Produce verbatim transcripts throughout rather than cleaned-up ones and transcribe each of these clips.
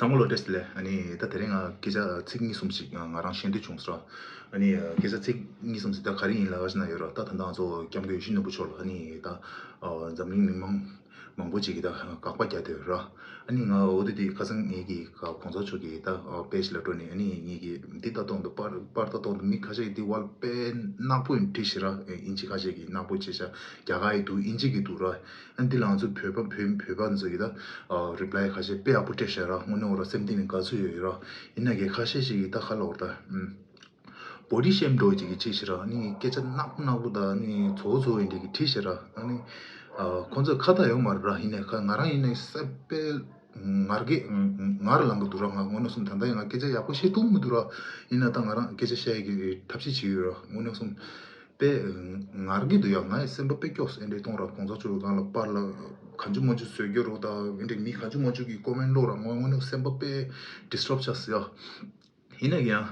ཚང་མ་ལོ་བཀྲ་ཤིས་བདེ་ལེགས། ཨ་ནི་ད་དེ་རིང་ང་སྐད་ཆ་ཚིག་གཉིས་གསུམ་ཞིག་ང་རང་ཤེས་འདོད་བྱུང་སོང་ར། ཨ་ནི་སྐད་ཆ་ཚིག་གཉིས་གསུམ་ཞིག་ད་ག་རེ་ཡིན་ལབ་ཞེ་ན་ཡོད་ར། ད་ད་ལྟ་ང་ཚོ་སྐྱབས་མགོན་ཡིད་བཞིན་ནོར་བུ་མཆོག་ལ་ཨ་ནི་ད་འཛམ་གླིང་མི་མང་མང་པོ་ཅིག་གིས་ད་དགག་པ་རྒྱག་བསྡད་ཡོད་ར། ཨ་ནི་ང་འོ་དེ་དེ་ཁ་སང་ངེད་ཀྱི་གོང་ས་མཆོག་གི་ད་པེ་ཇི་ལ་འགྲོ་ནས་ཨ་ནི་ངེད་ཀྱི་འདི་ལྟ་སྟངས་དང་པར་པར་ལྟ་སྟངས་དང་མི་ཁ་ཤས་ཀྱིས་འདི་ཝལ་དཔེ་ནག་པོ་ཡིན་བྲིས་ཤག་ར། ཨིན་ཇི་ཁ་ཤས་ཀྱིས་ནག་པོ་བྱས་ཤག་རྒྱ་གར་ཡི་འདུག་ཨིན་ཇི་གི་འདུག་ར། ཨ་འདི་ལ་ང་ཚོ་བོད་པ་བོད་བོད་པ་ཚོ་གི་ད་རི་པ་ལའི་ཁ་ཤས་དཔེ་ཡག་པོ་སྤྲད་ཤག་ར། དངོས་གནས་འོ་ར་སེམས་གཏིང་ནས་དགའ་ཚོར་ཡོད་ཡོད་ར། ཡིན་ན་གི་ཁ་ཤས་ཤིག་གིས་ད་ག་ལབ་དགོས་རེད་ད། ཨམ། བོ་ཌི་ཤེམ་འདྲ་བོ་ཅིག་གིས་བྲིས་ཤག་ར། ཨ་ནི་སྐད་ཆ་ནག་པོ་ནག་པོ་ད་ཨ་ནི་ཚོ་ཚོ་ཡིན་འདྲ་གི་བྲིས་ཤག་ར། ཨ་ནི་ཨ་ཁོང་ཚོ་ཁ་ཏ་ཡོད་མ་རེད་ར། ཡིན་ནའི་ཁ་ང་རང་ཡིན་ནའི་སེ་པེ་ངར་གི་ངར་ལངས་གི་འདུག་ར། ང་དངོས་གནས་སོང་ད་ལྟ་ཡང་ང་སྐད་ཆ་ཡག་པོ་བཤད་ཐུབ་མི་འདུག་ར། ཡིན་ན་ད་ང་རང་སྐད་ཆ་བཤད་ཀྱི་ཐབས་ཤེས་བྱེད་ཀྱི་ཡོད་ར། དངོས་གནས་སོང་དཔེ་ངར་གི་འདུག་ཡ། ང་ཡི་སེམས་པ་དཔེ་སྐྱོ་སོང་། ཨེ་འདྲས་གཏོང་ར། གོང་ས་མཆོག་གི་སྒང་ལ་པར་ལ་གང་བྱུང་མང་བྱུང་བཟོས་རྒྱུ་རོགས་ད་ཨེ་འདྲས་མི་གང་བྱུང་མང་བྱུང་གི་ཀོ་མེན་ལོག་ར། ང་དངོས་གནས་སེམས་པ་དཔེ་ཌི་སི་ཊརབ་ཆགས་སོང་ཡ། ཡིན་ན་ཡང་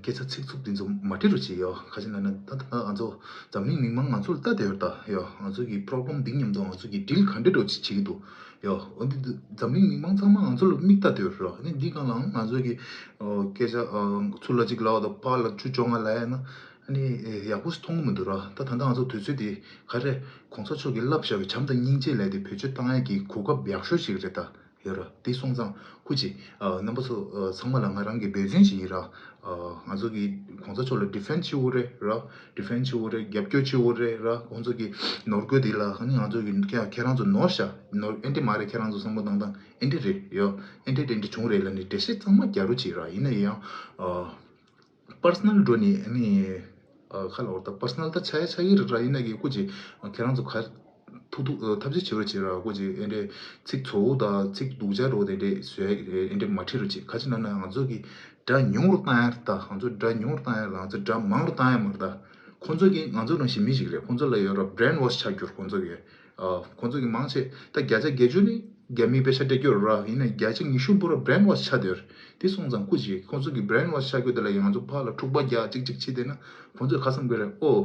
སྐད་ཆ་ཚིག་རྩུབ་འདི་ཚོ་མ་བྲིས་རོགས་བྱེད་ཡ། ག་ཅི་ན་ན་ད་ད་ང་ཚོ་འཛམ་གླིང་མི་མང་ང་ཚོ་ལ་ལྟ་བསྡད་ཡོད་ད་ཡ། ང་ཚོ་གི་པོ་རོབ་ལེམ་འདི་མཉམ་དུ་ང་ཚོ་གི་ཌིལ་ག་འདྲས་འདྲ་བོ་ཅིག་བྱེད་ཀྱི་འདུག་ཡ། འོ་འདི་འཛམ་གླིང་མི་མང་ཚང་མ་ང་ཚོ་ལ་མིག་ལྟ་བསྡད་ཡོད་རེད་ར། ཨ་ནི་འདི་སྒང་ལའང་ང་ཚོ་གི་སྐད་ཆ་ཚུར་ལ་གཅིག་ལབ་པ་དང་ཕར་ལ་བཅུ་བཅོ་ལྔ་ལབ་ཡ་ན་ཨ་ནི་ཡག་པོ་ཞིག་མཐོང་གི་མི་འདུག་ར། ད་ད་ལྟ་ང་ཚོ་དུས་ཚོད་འདི་ག་རེ་གོང་ས་མཆོག་གིས་བསླབ་བཞག་པའི་བྱམས་དང་སྙིང་རྗེ་ལབ་དེ་བེད་སྤྱོད་བཏང་ཡ་གི་གོ་སྐབས་ཡག་ཤོས་ཤིག་རེད་ད། ཡོད་ར། དེ་སོང་ཙང་སྐུ་མཁྱེན། ཨ་རྣམ་པ་ཚོ་ཨ་ཚང་མ་ལ་ང་རང་གི་འབད་བརྩོན་ཞིག་ཡིན་ར། ཨ་ང་ཚོ་གི་གོང་ས་མཆོག་ལ་ཌི་ཕེན་ཌི་བྱེད་དགོས་རེད་ར། ཌི་ཕེན་ཌི་བྱེད་དགོས་རེད། རྒྱབ་སྐྱོར་བྱེད་དགོས་རེད་ར། ཁོང་ཚོ་གི་ནོར་འཁོར་དེ་ལ་ཨ་ནི་ང་ཚོ་གི་ཁྱེད་ཁྱེད་རང་ཚོ་ནོར་ཤག་ནོར་ཨེ་འདྲས་མ་རེད། ཁྱེད་རང་ཚོ་བསམ་བློ་བཏང་སྟངས་ཨེ་འདྲས་རེད་ཡོ། ཨེ་འདྲས་ཨེ་འདྲས་བྱུང་རེད་ལབ་ནས་འགྲེལ་བཤད་གཙང་མ་རྒྱག་རོགས་བྱེད་ར། ཡིན་ན་ཡང་ཨ་པར་སོ་ནལ་འགྲོ་ནས་ཨ་ནི། ཨ་ཁ་ལ་འོར་ད་པར་སོ་ནལ་ད་ཆགས་ཡ་ཆགས་ཀྱི་རེད་ར། ཡིན་ན་གི་སྐུ་མཁྱེན་ཁྱེད་རང་ཚོ་ག་ཐུག་ཐུག་ཨ་ཐབས་ཤེས་བྱེད་རོགས་བྱེད་ར། སྐུ་མཁྱེན་ཨེ་འདྲས་ཚིག་ཚོ་བོ་དང་ཚིག་སྡུག་ཅག་འདྲ་བོ་དེ་འདྲས་བཟོས་ཨེ་འདྲས་མ་བྲིས་རོགས་བྱེད། ག་ཅི་ན་ན་ང་ཚོ་གི་སྒྲ་ཉུང་རུ་བཏང་ཡ་རེད་ད། ང་ཚོ་སྒྲ་ཉུང་རུ་བཏང་ཡ་རེད། ང་ཚོ་སྒྲ་མང་རུ་བཏང་ཡ་མ་རེད་ད། ཁོང་ཚོ་གི་ང་ཚོ་ནང་བཞིན་མི་ཞིག་རེད། ཁོང་ཚོ་ལ་ཡོད་ར་བྷི་རེན་ཝོཤ་ཆགས་རྒྱུར་ཁོང་ཚོ་གི་ཨ་ཁོང་ཚོ་གི་མང་ཆེ་ད་བརྒྱ་ཆ་བརྒྱད་ཅུ་ནི་རྒྱ་མིའི་པེ་ཤ་སྤྲད་རྒྱུ་ར། ཡིན་ན་བརྒྱ་ཆ་ཉི་ཤུ་པུ་ར་བྷི་རེན་ཝོཤ་ཆགས་བསྡད་ཡོད་རེད། དེ་སོང་ཙང་སྐུ་མཁྱེན་ཁོང་ཚོ་གི་བྷི་རེན་ཝོཤ་ཆགས་རྒྱུ་དེ་ལ་ཡང་ང་ཚོ་ཕར་ལ་འཁྲུག་པ་རྒྱག་ཅིག་ཅིག་བྱེད་བསྡད་ན་ཁོང་ཚོས་ཁ་བསམ་གི་རེད། ཨོ།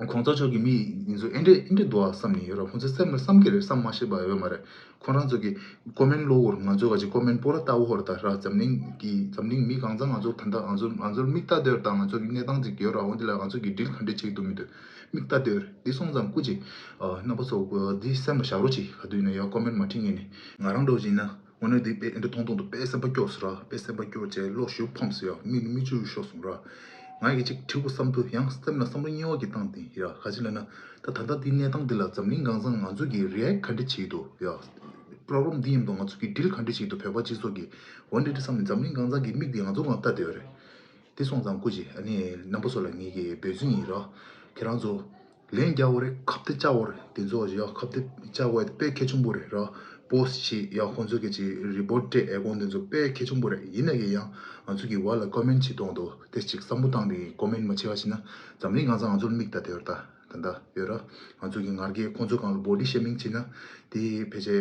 གོང་ས་མཆོག་གི་མི་ཡིན་ཚོ་ཨེ་འདྲས་ཨེ་འདྲས་འདུག་ཨ་བསམ་ནས་ཡོད་ར། ཁོང་ཚོ་སེམས་ལ་བསམ་གི་རེད། བསམ་མ་ཤེས་པ་ཡོད་མ་རེད། ཁོང་རང་ཚོ་གི་ཀོ་མེན་ལོག་གོ་ར། ང་ཚོ་ག་ཅིག་ཀོ་མེན་པོ་ར་ལྟ་བུ་ཧོར་ད་ར། འཛམ་གླིང་གི་འཛམ་གླིང་མི་གང་ཚང་ང་ཚོ་ད་ལྟ་ང་ཚོ་ང་ཚོར་མིག་ལྟ་སྡོད་ར། ད་ང་ཚོ་གི་གནས་སྟངས་ཅིག་ཡོད་ར། འོ་འདི་ལ་ང་ཚོ་གི་ཌིལ་ག་འདྲས་བྱེད་ཀྱི་འདུག་མི་འདུག་མིག་ལྟ་སྡོད་ར། འདི་སོང་ཙང་སྐུ་མཁྱེན་ཨ་རྣམ་པ་ཚོ་འདི་སེམས་ལ་བཞག་རོགས་གྱིས། ག་དུས་ཡིན་ན་ཡང་ཀོ་མེན་མ་བྲིས་ངེས་ནས། ང་རང་འདྲ་བོ་ཡིན་ན་དངོས་གནས་འདི་དཔེ་ཨེ་འདྲ་མཐོང་མཐོང་དུ་དཔེ་སེམས་པ་སྐྱོ་སོང་ར། དཔེ་སེམས་པ་སྐྱོ་བྱས་བློ་ཞེ་པོ་ཕམ་སོང་ཡ། མིག་ནས་མིག་ཆུ་ཤོར་སོང་ར། ང་ཡི་གཅིག་བྲིས་དགོས་བསམ་དུས་ཡང་སེམས་ལ་བསམ་བློ་གཉིས་པ་གི་བཏང་སྟེ་ཡ། ག་ཅི་ལབ་ན་ད་ད་ལྟ་འདི་གནས་སྟངས་འདི་ལ་འཛམ་གླིང་གང་ཚང་ང་ཚོ་གིས་རི་ཨེག་ག་འདྲ་བྱེད་ཀྱི་འདུག་ཡ། པོ་རོབ་ལེམ་འདི་མཉམ་དུ་ང་ཚོ་གིས་ཌིལ་ག་འདྲ་བྱེད་ཀྱི་འདུག་བོད་པ་སྤྱི་ཚོགས་ཀྱིས་འོ་འདྲ་འདྲ་བསམ་ནས་འཛམ་གླིང་གང་ཚང་གི་མིག་འདི་ང་ཚོ་སྒང་ལ་ལྟ་བསྡད་ཡོད་རེད། དེ་སོང་ཙང་སྐུ་མཁྱེན་ཨ་ནི་རྣམ་པ་ཚོ་ལ་ངེད་ཀྱི་འབོད་བརྩོན་ཡིན་ར། ཁྱེད་རང་ཚོ་ལན་རྒྱག་དགོས་རེད། ཁ་གཏད་བཅག་དགོས་རེད། དེ་ཚོ་ཡ་ཁ་གཏད་བཅག་དགོས་དཔེ་གལ་ཆེན་པོ་རེད་ར། པོ་སི་ཊི་བྱེད་ཡ་ཁོང་ཚོ་གི་ཅིག་རི་པོ་ཊི་སྤྲད་ཨེ་ཁོང་དེ་ཚོ་དཔེ་གལ་ཆེན་པོ་རེད། ཡིན་ན་ཡང་ཡང་ང་ཚོ་གི་ཝལ་ལ་ཀོ་མེན་ཊི་བྱེད་སྟངས་དེ་ཅིག་བསམ་བློ་བཏང་ནས་ཀོ་མེན་ཊི་མ་བྱེད་པ་བྱས་ན་འཛམ་གླིང་གང་ཚང་ང་ཚོར་མིག་ལྟ་བསྡད་ཡོད་རེད་ད། ད་ལྟ་ཡོད་ར། ང་ཚོ་གི་ངར་སྐད་ཁོང་ཚོ་སྒང་ལ་བོ་ཌི་ཤེ་མིང་བྱེད་ན་དེ་ཕལ་ཆེར་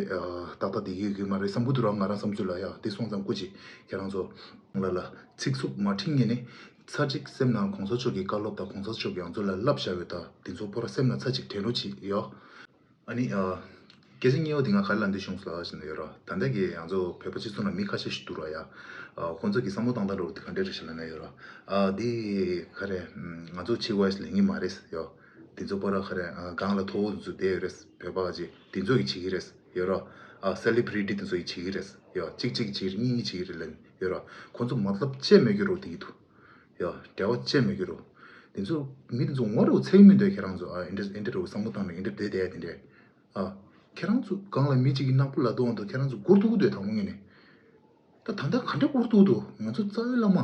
ཏག་ཏག་བསྡད་ཀྱི་ཡོད་ཀྱི་མ་རེད་བསམ་གྱི་འདུག་ར། ང་རང་བསམ་ཚུལ་ལ་ཡ། དེ་སོང་ཙང་སྐུ་མཁྱེན་ཁྱེད་རང་ཚོ་ལ་ལ་ཚིག་རྩུབ་མ་བྲིས་ངེས་ནས་ཚར་གཅིག་སེམས་ནང་གོང་ས་མཆོག་གི་བཀའ་སློབ་དང་གོང་ས་མཆོག་གིས་ང་ཚོ་ལ་བསླབ་བཞག་ཡོད་ད། དེ་ཚོ་པོ་ར་སེམས་ནང་ཚར་གཅིག་དྲན་རོགས་བྱེད་ཡ། ཨ་ནི་ཨ། སྐད་ཆ་གཉིས་པ་དེ་ང་ག་རེ་ལབ་འདོད་བྱུང་སོང་ལབ་ཞེ་ན་ཡོད་ར། ད་ལྟ་གི་ང་ཚོ་བོད་པ་སྤྱི་ཚོགས་ནང་མི་ཁ་ཤས་ཤིག་འདུག་ར་ཡ། ཨ་ཁོང་ཚོ་གི་བསམ་བློ་བཏང་སྟངས་འདྲ་བོ་དེ་ག་འདྲས་རེད་ཞེ་ན་ན་ཡོད་ར། ཨ་དེ་ག་རེ་ང་ཚོ་བྱེད་དགོས་ལབ་ངེས་མ་རེད་ཡ། དེ་ཚོ་པོ་ར་ག་རེ་ཨ་སྒང་ལ་མཐོ་བོ་དེ་ཚོ་བསྡད་ཡོད་རེད། བོད་པ་ག་ཅིག་དེ་ཚོ་གི་བྱེད་ཀྱི་རེད་ཡོད་ར། ཨ་སེ་ལེ་བྷི་རི་ཊི་དེ་ཚོ་གི་བྱེད་ཀྱི་རེད་ཡ། གཅིག་གཅིག་གི་བྱེད་ཀྱི་རེད། གཉིས་གཉིས་བྱེད་ཀྱི་རེད་ལབ་ཡོད་ར། ཁོང་ཚོ་མ་ལབ་བྱས་མེད་ཀྱི་རོ་དེ་གི་འདུག་ཡ། འབྲེལ་བ་བཅད་མེད་ཀྱི་རོ། དེ་ཚོ་མི་དེ་ཚོ་ངོ་རེ་བོ་ཚད་མི་འདོད། ཁྱེད་རང་ཚོ་ཨ་ཨེ་འདྲ་ཨེ་འདྲ་རེ་བོ་བསམ་བློ་བཏང་ནས་ཨེ་འདྲ་བསྡད་བསྡད་ཡ་དེ་འདྲས། ཨ་ཁྱེད་རང་ཚོ་སྒང་ལ་མི་གཅིག་གིས་ནག་པོ་ལབ་དུས་ཁྱེད་རང་ཚོ་མགོ་འཐོམ་གི་འདུག་དང་པོ་ངོས་ནས། ད་ད་ལྟ་ག་འདྲ་མགོ་འཐོམ་འདུག་ང་ཚོ་རྩ་བའི་བླ་མ།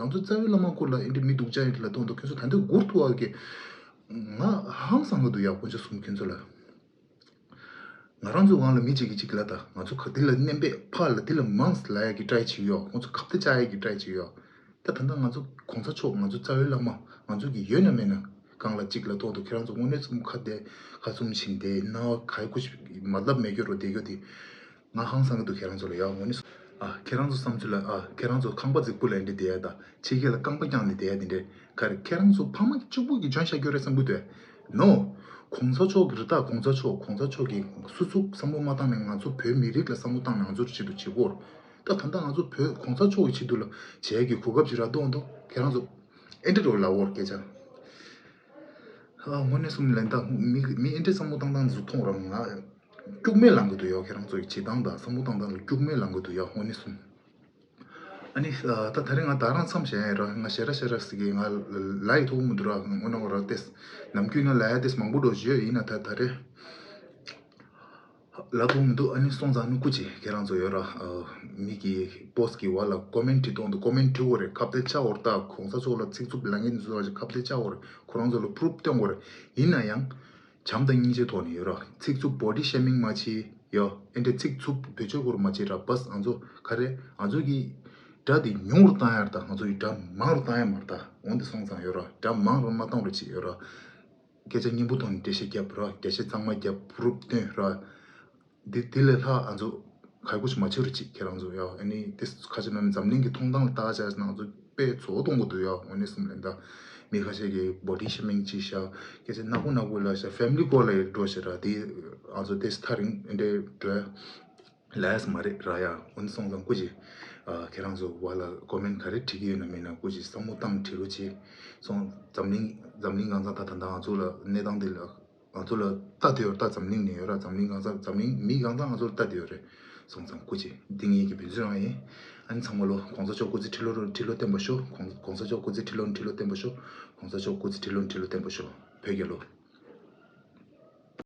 ང་ཚོ་རྩ་བའི་བླ་མ་སྐོར་ལ་ཨེ་འདྲ་མི་སྡུག་ཅག་ཨེ་འདྲ་ལབ་དུས་ཁྱོད་ཚོ་ད་ལྟ་མགོ་འཐོམ་བ་གི། ང་ཧང་སང་གི་འདུག་ཡ། དཀོན་མཆོག་གསུམ་ཁྱོད་ཚོ་ལ། ང་རང་ཚོའི་དབང་ལ་མི་གཅིག་གིས་གཅིག་ལ་དང་ང་ཚོ་ག་འདི་ལ་མནན་པས་ཕར་ལ་འདི་ལ་མང་ལ་ཡ་གི་ཊའི་བྱེད་ཡོད། ཁོང་ཚོ་ཁ་གཏད་བཅག་ཡ་གི་ཊའི་བྱེད་ཡོད། ད་ད་ལྟ་ང་ཚོ་གོང་ས་མཆོག་ང་ཚོ་རྩ་བའི་བླ་མ་ང་ཚོ་གི་ཡོད་ན་མེད་ན་སྒང་ལ་གཅིག་ལ་ཐོག་ཏུ་ཁྱེད་རང་ཚོ་དངོས་གནས་ཚུམ་ཁ་བདེ་ཁ་ཚུམ་བཞིན་བསྡད་ན་ག་ཡི་ཁུ་ཞིག་མ་ལབ་མེད་རྒྱུ་རོ་བསྡད་རྒྱུ་དེ། ང་ཧང་སང་གི་འདུག་ཁྱེད་རང་ཚོ་ལ་ཡ། དངོས་གནས་ཨ་ཁྱེད་རང་ཚོ་བསམ་ཚུལ་ལ་ཨ་ཁྱེད་རང་ཚོ་ཁང་པ་རྫིག་པོ་ལ་འདི་བསྡད་ཡ་ད་ཕྱི་རྒྱལ་ལ་རྐང་པ་བརྐྱངས་ནས་བསྡད་ཡ་དེ་འདྲས་ག་རེ་ཁྱེད་རང་ཚོ་ཕ་མ་གཅིག་པུ་གིས་འཇོན་བྱ་རྒྱུ་རེད་བསམ་གི་འདུག་ནོ། གོང་ས་མཆོག་གི་རེད་ད། གོང་ས་མཆོག་གོང་ས་མཆོག་གིས་སུ་ཚུགས་བསམ་བློ་མ་བཏང་ནས་ང་ཚོ་བོད་མི་རིགས་ལ་བསམ་བློ་བཏང་ནས་ང་ཚོར་ཆེད་དུ་བྱེད་དགོས། ད་ད་ལྟ་ང་ཚོ་བོད་གོང་ས་མཆོག་གི་ཆེད་དུ་ལ་བྱེད་ཀྱི་གོ་སྐབས་ཅིག་རག་འདུག་འདུག་ཁྱེད་རང་ཚོ་ཨེ་འདྲ་རོ་ལ་འོར་སྐད་ཆ། ཨ་དངོས་གནས་གསུམ་ལན་ད་མི་མི་ཨེ་འདྲ་བསམ་བློ་བཏང་སྟངས་འཛུགས་མཐོང་རང་ང་སྐྱུག་མེད་ལང་གི་འདུག་ཡ། ཁྱེད་རང་ཚོ་ཡི་བྱེད་སྟངས་དང་བསམ་བློ་བཏང་སྟངས་ལ་སྐྱུག་མེད་ལང་གི་འདུག་ཡ། དངོས་གནས་གསུམ། ཨ་ནི་ཨ་ད་ད་རེས་ང་ད་རང་མཚམས་བཞག་ཡ་ར། ང་ཞེ་ར་ཞེ་ར་ཟེར་གི། ང་ལ་ཡི་ཐུག་མི་འདུག་ར། དངོས་གནས་ར་ཏེས་ནམ་རྒྱུན་ན་ལ་ཡ་ཏེས་མང་པོ་འགྲོ་བཞིན་ཡོད། ཡིན་ན་ད་ད་རེས་ལ་ཐུག་མི་འདུག་ཨ་ནི་སོང་ཙང་ནི་སྐུ་མཁྱེན་ཁྱེད་རང་ཚོ་ཡོད་ར། ཨ་མི་གི་པོ་སི་གི་བར་ལ་ཀོ་མེན་བྲིས་གཏོང་དུ། ཀོ་མེན་བྲིས་དགོས་རེད། ཁ་གཏད་བཅག་དགོས་རེད། ད་གོང་ས་མཆོག་ལ་ཚིག་རྩུབ་ལབ་མཁན་ཚོ་ཁ་གཏད་བཅག་དགོས་རེད། ཁོ་རང་ཚོ་ལ་པུ་རུབ་སྟོན་དགོས་རེད། ཡིན་ན་ཡང་བྱམས་དང་སྙིང་རྗེ་ཐོག་ནས་ཡོད་ར། ཚིག་རྩུབ་བོ་ཌི་ཤེ་མིང་མ་བྱེད་ཡ། ཨེ་འདྲ་ཚིག་རྩུབ་བེད་སྤྱོད་དགོས་ར་མ་བྱེད་ར། བས་ང་ཚོ་ག་རེ་ང་ཚོ་གི་དགྲ་དེ་ཉུང་རུ་བཏང་ཡ་ར། ད་ང་ཚོ་གི་དགྲ་མང་རུ་བཏང་ཡ་མ་ར། ད་འོན་ཏེ་སོང་ཙང་ཡོད་ར། དགྲ་མང་རུ་མ་གཏོང་ར་ཅིག་ཡོད་ར། སྐད་ཆ་སྙན་པོ་ཐོག་ནས་འགྲེལ་བཤད་རྒྱབ་ར། འགྲེལ་བཤད་གཙང་མ་རྒྱབ། པུ་རུབ་སྟོན་ར། འདི་འདི་ལས་ལྷག་ང་ཚོ་ག་གུ་ཞིག་མ་བྱེད་རུ་ཅིག་ཁྱེད་རང་ཚོ་ཡ། ཨ་ནི་དེ་ཁ་ཅིག་ན་ནི་འཛམ་གླིང་གི་མཐོང་སྟངས་ལ་བལྟ་བྱས་ན་ང་ཚོ་དཔེ་ཚོ་གཏོང་གི་འདུག་ཡ། དངོས་གནས་གསུམ་ལན་ད་མི་ཁ་ཤས་ཀྱིས་བོ་ཌི་ཤེ་མིང་ཅིག་བྱ། སྐད་ཆ་ནག་པོ་ནག་པོ་ལ་བྱ། ཕེ་མི་ལི་ཀོ་ལ་ཡི་འགྲོ་ཞེ་ར། དེ་ང་ཚོ་དེ་ཐག་རིང་འདྲེ་འགྲོ་ལས་མ་རེད་ར་ཡ། འོན་སོང་ཙང་སྐུ་མཁྱེན། ཨ་ཁྱེད་རང་ཚོ་བ་ལ་ཀོ་མེན་ག་རེ་བྲིས་ཀྱི་ཡོད་ན་མིན་ན་སྐུ་མཁྱེན་བསམ་བློ་བཏང་བྲིས་རོགས་བྱེད། སོང་འཛམ་གླིང་འཛམ་གླིང་གང་ཚང་ད་ད་ད་ང་ཚོ་ལ་གནས་སྟངས་འདི་ལ་ང་ཚོ་ལ་ལྟ་དེ་ཡོད་རེད། ད་འཛམ་གླིང་ནས་ཡོད་ར། འཛམ་གླིང་གང་ཚང་འཛམ་གླིང་མི་གང་ཚང་ང་ཚོ་ལ་ལྟ་དེ་ཡོད་རེད། སོང་ཙང་སྐུ་མཁྱེན་འདི་ངེད་ཀྱི་བེད་སྤྱོད་རང་ཡིན། ཨ་ནི་ཚང་མ་ལོ་གོང་ས་མཆོག་སྐུ་ཚེ་ཁྲི་ལོ་རུ་ཁྲི་ལོ་བརྟན་པ་ཤོག་གོང་གོང་ས་མཆོག་སྐུ་ཚེ་ཁྲི་ལོ་ཁྲི་ལོ་བརྟན་པ་ཤོག་གོང་ས་མཆོག་སྐུ་ཚེ་ཁྲི་ལོ་ཁྲི་ལོ་བརྟན་པ་ཤོག་བོད་རྒྱལ་ལོ།